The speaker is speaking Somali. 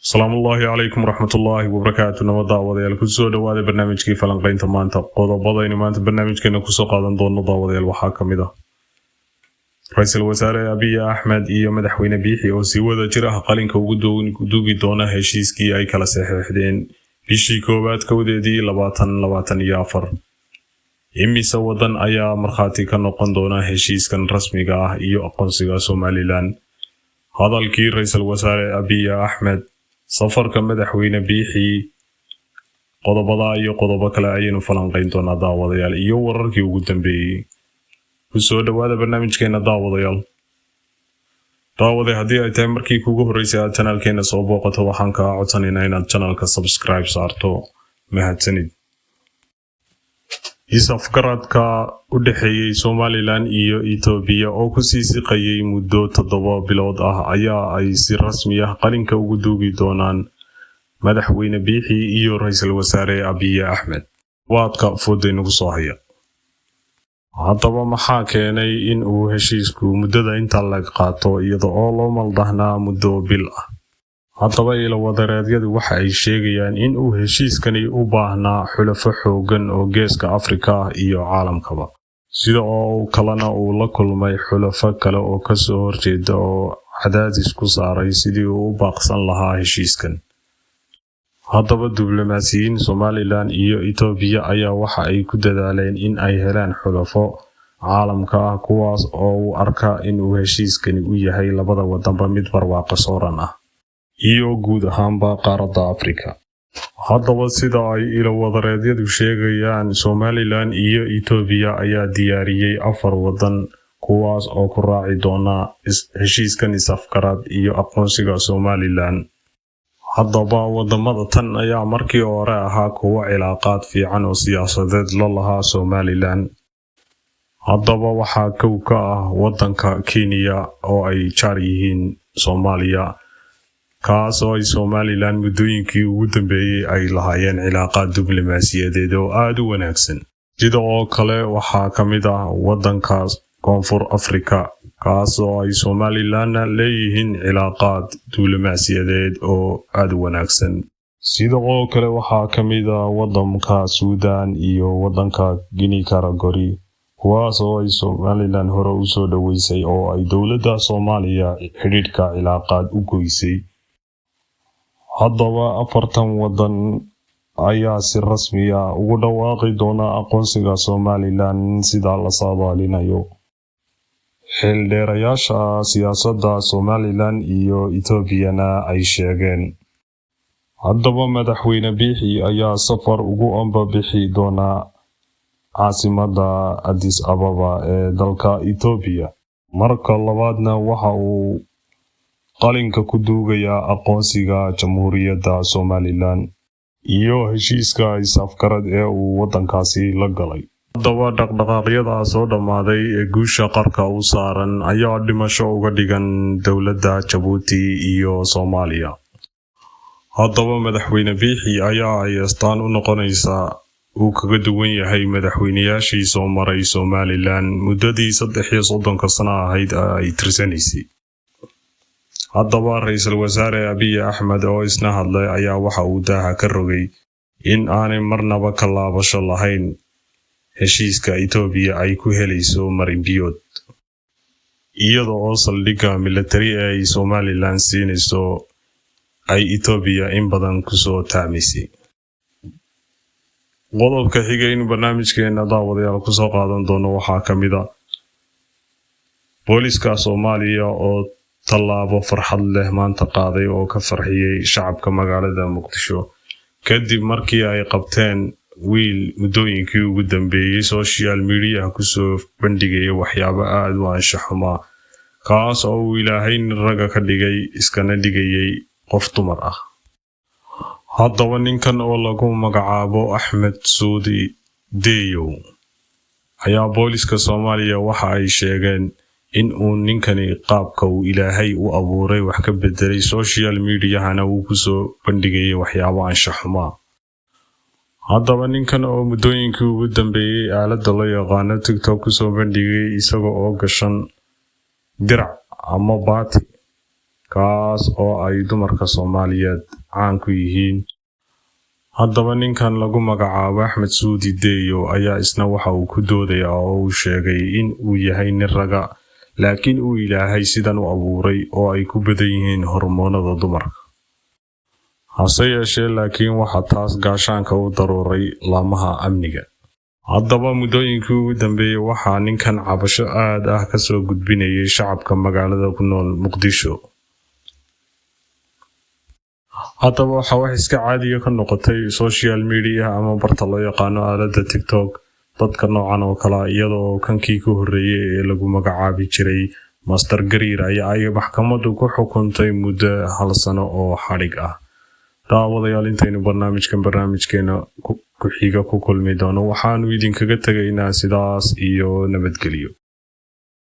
Asalaamullaahi calaykum waraxmatullaahi wabarakaatu. Nabad daawadayaal, kusoo dhawaada barnaamijkii falanqeynta maanta. Qodobadaynu maanta barnaamijkeena kusoo qaadan doono, daawadayaal, waxaa ka mid ah Ra-iisul Wasaare Abiy Axmed iyo Madaxweyne Biixi oo si wada jir ah qalinka ugu duugi doona heshiiskii ay kala saxeexdeen bishii koowaad 1-deedii 2024. Imise wadan ayaa markhaati ka noqon doona heshiiskan rasmiga ah iyo aqoonsiga Somaliland? Hadalkii Ra-iisul Wasaare Abiy Axmed, safarka Madaxweyne Biixi, qodobada iyo qodobo kale ayaynu falanqeyn doonaa, daawadayaal, iyo wararkii ugu dambeeyey. Kusoo dhawaada barnaamijkeena, daawadayaal. Daawade, haddii ay tahay markii kugu horreysay aad channelkeena soo booqato, waxaan kaa codsanaynaa inaad channelka subscribe saarto. Mahadsanid. Is-afgaradka u dhexeeyey Somaliland iyo Itoobiya oo kusii siqayay muddo 7 bilood ah ayaa ay si rasmi ah qalinka ugu duugi doonaan Madaxweyne Biixi iyo Ra-iisul Wasaare Abiy Axmed waadka fooda inagu soo haya. Haddaba, maxaa keenay in uu heshiisku muddada inta lag qaato, iyada oo loo maldahnaa muddo bil ah? Haddaba, ilowadareedyadu waxa ay sheegayaan in uu heshiiskani u baahnaa xulafo xooggan oo Geeska Afrika ah iyo caalamkaba, sida oo kalena uu la kulmay xulafo kale oo kasoo horjeeda oo cadaadis ku saaray sidii uu u baaqsan lahaa heshiiskan. Haddaba, diblomaasiyiin Somaliland iyo Itoobiya ayaa waxa ay ku dadaaleen in ay helaan xulafo caalamka ah, kuwaas oo u arka in uu heshiiskani u yahay labada wadanba mid barwaaqo sooran ah iyo guud ahaanba qaaradda Afrika. Haddaba, sida ay ilowadareedyadu sheegayaan, Somaliland iyo Itoobiya ayaa diyaariyey afar wadan, kuwaas oo ku raaci doona heshiiskan is-afgarad iyo aqoonsiga Somaliland. Haddaba, wadamada tan ayaa markii hore ahaa kuwo cilaaqaad fiican oo siyaasadeed la lahaa Somaliland. Haddaba, waxaa kow ka ah wadanka Kenya oo ay jaar yihiin Soomaaliya, kaas oo ay Somaliland muddooyinkii ugu dambeeyey ay lahaayeen cilaaqaad diblomaasiyadeed oo aada u wanaagsan. Sida oo kale waxaa ka mid ah wadanka Koonfur Afrika, kaas oo ay Somalilandna leeyihiin cilaaqaad diblomaasiyadeed oo aada u wanaagsan. Sida oo kale waxaa ka mid ah wadanka Suudan iyo wadanka Guinea Conakry, kuwaas oo ay Somaliland hore usoo dhaweysay oo ay dowladda Soomaaliya xidhiidhka cilaaqaad u goysay. Haddaba, afartan wadan ayaa si rasmi ah ugu dhawaaqi doona aqoonsiga Somaliland, sida la saadaalinayo xildheerayaasha siyaasadda Somaliland iyo Etoobiyana ay sheegeen. Haddaba, Madaxweyne Biixi ayaa safar ugu ambabixi doona caasimadda Addis Ababa ee dalka Etoobiya. Marka labaadna waxa uu qalinka ku duugayaa aqoonsiga Jamhuuriyadda Somaliland iyo heshiiska is-afgarad ee uu wadankaasi la galay. Haddaba, dhaqdhaqaaqyada soo dhammaaday ee guusha qarka u saaran ayaa dhimasho uga dhigan dowladda Jabuuti iyo Soomaaliya. Haddaba, Madaxweyne Biixi ayaa ay astaan u noqonaysaa uu kaga duwan yahay madaxweynayaashii soo maray Somaliland muddadii 33-ka sano ahayd ay tirsanaysay. Haddaba, Ra-iisul Wasaare Abiy Axmed oo isna hadlay ayaa waxa uu daaha ka rogay in aanay marnaba ka laabasho lahayn heshiiska Itoobiya ay ku helayso marinbiyood, iyada oo saldhigga militari ee ay Somaliland siinayso ay Itoobiya in badan kusoo taamisay. Qodobka xiga inuu barnaamijkeena, daawadayaal, kusoo qaadan doono waxaa ka mid ah booliska Soomaaliya oo tallaabo farxad leh maanta qaaday oo ka farxiyey shacabka magaalada Muqdisho, kadib markii ay qabteen wiil muddooyinkii ugu dambeeyey social mediaha kusoo bandhigaya waxyaabo aada u anshaxumaa, kaas oo uu Ilaahay nin ragga ka dhigay iskana dhigayay qof dumar ah. Haddaba, ninkan oo lagu magacaabo Axmed Suudi Deyow ayaa booliska Soomaaliya waxa ay sheegeen in uu ninkani qaabka uu Ilaahay u abuuray wax ka bedelay, social mediahana uu kusoo bandhigayay waxyaabo anshaxumaa. Haddaba, ninkan oo muddooyinkii ugu dambeeyey aaladda loo yaqaano TikTok kusoo bandhigay isaga oo gashan dirac ama baati. Kaas oo ay dumarka Soomaaliyeed caan ku yihiin. Haddaba ninkan lagu magacaabo Axmed Suudi Deyo ayaa isna waxa uu ku doodayaa oo uu sheegay in uu yahay nin raga, laakiin uu Ilaahay sidan u abuuray oo ay ku badan yihiin hormoonada dumarka. Hase yeeshee laakiin waxaa taas gaashaanka u daruuray laamaha amniga. Haddaba muddooyinkii ugu dambeeyay waxaa ninkan cabasho aad ah kasoo gudbinayay shacabka magaalada ku nool Muqdisho. Haddaba waxaa wax iska caadiga ka noqotay social media ama barta loo yaqaano aaladda TikTok dadka noocan oo kale, iyadoo kankii ka horreeyay ee lagu magacaabi jiray Master Gariir ayaa ay maxkamaddu ku xukuntay muddo 1 sano oo xadhig ah. Daawadayaal, intaynu barnaamijkan barnaamijkeena ku xiga ku kulmi doono, waxaanu idinkaga tegaynaa sidaas iyo nabadgelyo.